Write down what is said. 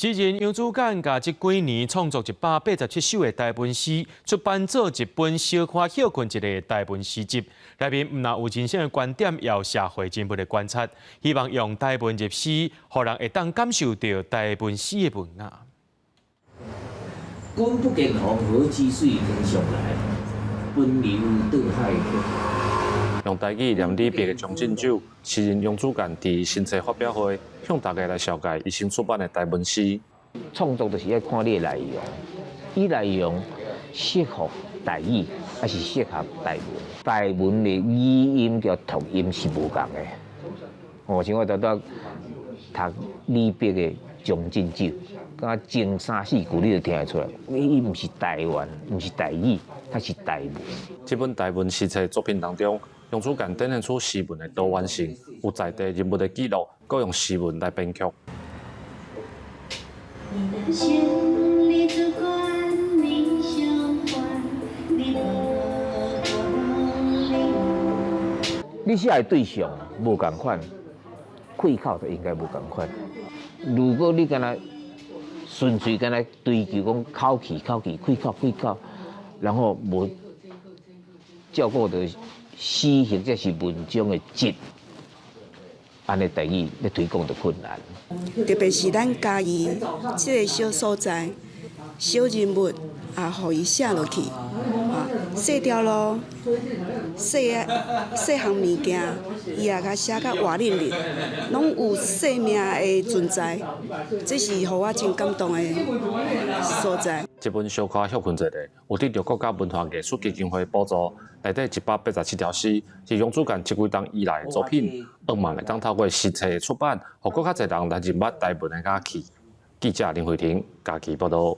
詩人楊子干共這幾年創作187首的台文詩，出版做一本小可歇睏一下的台文詩集。內面毋但有人生的觀點，也有社會進步的觀察，希望用台文入詩，予人會當感受著台文詩的文雅。君不見黃河之水天上來，奔流到海。用台語念李白的《將進酒》，詩人楊子干佇新冊發表會向大家來紹介伊新出版的台文詩。創作就是愛看你的內容，伊內容適合台語，還是適合台文？台文的語音佮讀音是無仝的。哦，像我拄拄讀李白的《將進酒》，敢前三四句你就聽會出來，伊毋是台灣，毋是台語，它是台文。這本台文詩冊作品當中，楊子干展現出詩文的多元性，有在地人物的記錄，閣用詩文來編曲。你想你主管，你相還，你無可能。你寫的對象無仝款，開口就應該無仝款。如果你干焦純粹干焦追求講口氣、口氣、開口、開口，然後無照顧著詩或者是文章的質，按呢台語咧推廣就困難。特別是咱嘉義這个小所在，小人物也予伊寫落去，啊，細條路、細細項物件，伊也共寫甲活靈靈，攏有生命的存在，這是予我真感動的所在。這本小可歇睏一下，有得著國家文化藝術基金會補助，內底187條詩是楊子干這幾冬以來的作品，希望會當透過新冊出版，予閣較濟人來認捌台文的雅氣。記者林慧婷嘉義報導。